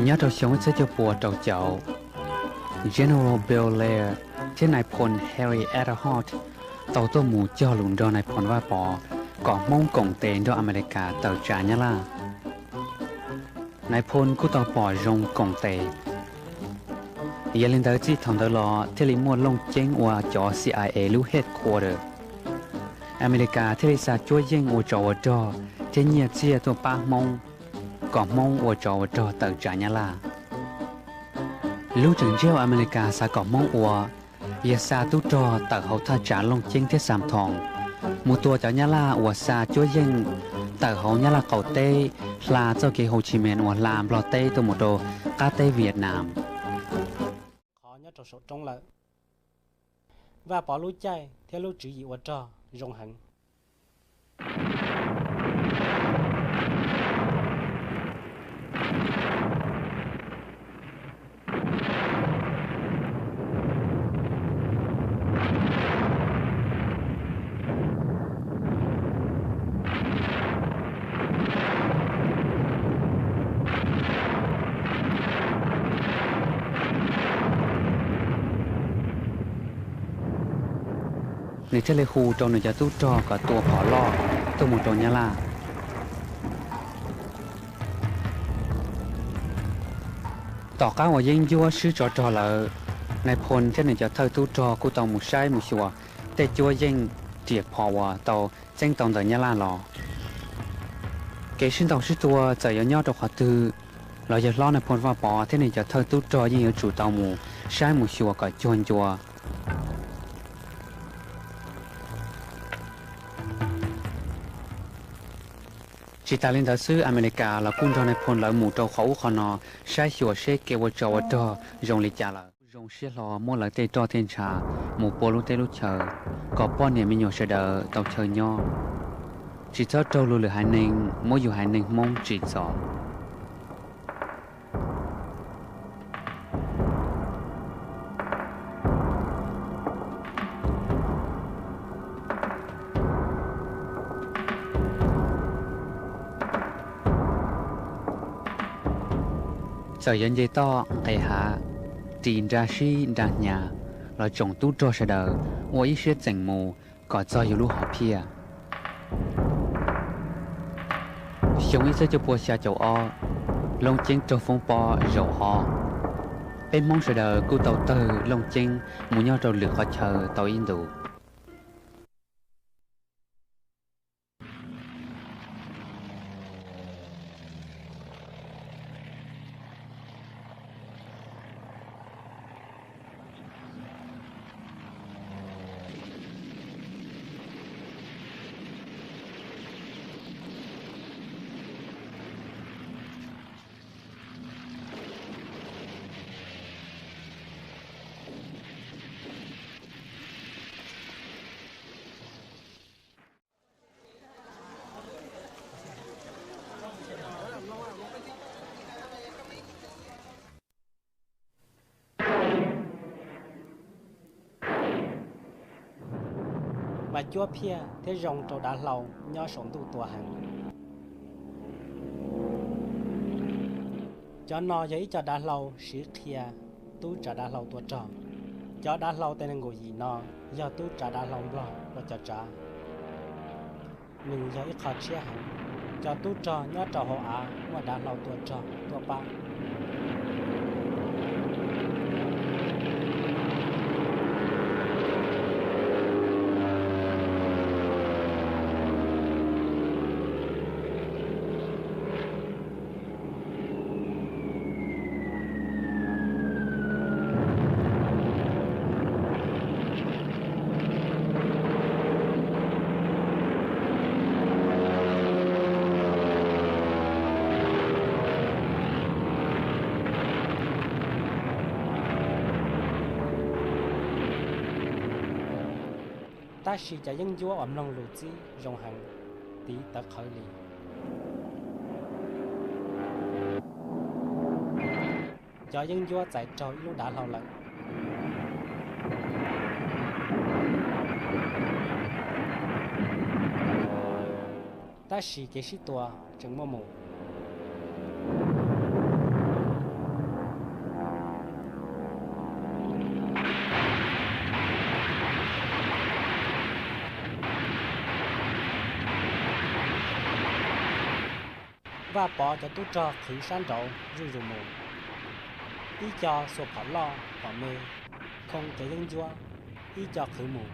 Nyob rau xyoo ib txhiab cuaj puas rau caum, General Belair thiab nais phoo Henry Iditarod tau tuaj mus cog lus nrog nais phoo Vaj Pov kom Hmoob koom tes nrog Amelikas tawm tsam Nyab Laj. Nais phoo kuj tau pom zoo koom tes. Yog li ntawd txij thaum ntawd los thiaj li muaj Looj Ceeb ua cov C I A lub headquarter. Amelikas thiaj li xa cuab yeej ua tsov ua rog thiab nyiaj txiaj tuaj pab Hmoob, kom Hmoob ua tsov ua rog tawm tsam Nyab Laj. Lub tseem ntsiab uas Amelikas xav kom Hmoob ua yog xa tub rog tawm hauv thaj tsam Looj Ceeb thiab Xam Thoos, mus tua cov Nyab Laj uas xa cuab yeej tawm hauv Nyab Laj qaum teb, hla txoj kev Hồ Chí Minh uas hla Nplog teb tuaj mus rau qab teb Việt Nam. Qhov nyob rau saum roob lawm. Vaj Pov lub caij thiab lub tswv yim ua rog zoo heev. Nws thiaj li hu rau nws cov tub rog kom tua phom loj tuaj mus rau Nyab Laj. Tom qab uas yeeb ncuab swb tsov rog lawm, nais phoo thiab nws cov thawj tub rog kuj tau mus saib mus xyuas tej cuab yeej riam phom uas tau txeeb tau ntawm Nyab Laj los. Kev sib ntaus sib tua txawm yuav nyob rau qhov twg los yawg hlob nais phoo Vaj Pov thiab nws cov thawj tub rog yeej yuav tsum tau mus saib mus xyuas kom cuag ncua. Tsis tas li ntawd xwb, Amelikas los kuj nrog nais phoo lawv mus rau qhov ub qhov no saib xyuas seb kev ua tsov ua rog zoo li cas lawm. Zoo siab hlo muab lawv tej roj tej ntsha mus pua lub teb lub chaws kom poj niam me nyuam sawv daws tau chaw nyob, tsis txhob raug luag lwm haiv neeg muab yus haiv neeg Hmoob tsim txom. Txawm yuav nce toj nqes hav, ris nra sib nra hnyav los tsoom tub rog sawv daws ua ib siab txeem mus kom txog yus lub hom phiaj. Xyoo ib txhiab cuaj pua xya caum ob, Looj Ceeb raug foob pob zaum ob. Peb Hmoob sawv daws kuj tau tawg Looj Ceeb mus nyob rau lwm qhov chaw tau ib ntus. Mas cuab phiaj thiab zoo rau dav hlau nyob saum ntuj tua heev. Cov no yog ib co dav hlau siv qhia tub tsav dav hlau tua rog. Cov dav hlau tes nees nkaum yim no yog tub tsav dav hlau Nplog ua cov tsav. Nws yog ib qho tshiab heev. Cov tub rog nyob rau hauv av muaj dav hlau tua rog tuaj pab. Tab sis cov yeeb ncuab uas mloog lus txib zoo heev, tiv tawv qhawv li. Cov yeeb ncuab txais raug ib lub dav hlau lawm. Tab sis kev sib tua tseem muaj mus. Vaj Pov cov tub rog qhwv sab nraud zuj zus mus. Ib co xuas phom loj phom me, khoo cov yeeb ncuab, ib co qhwv mus.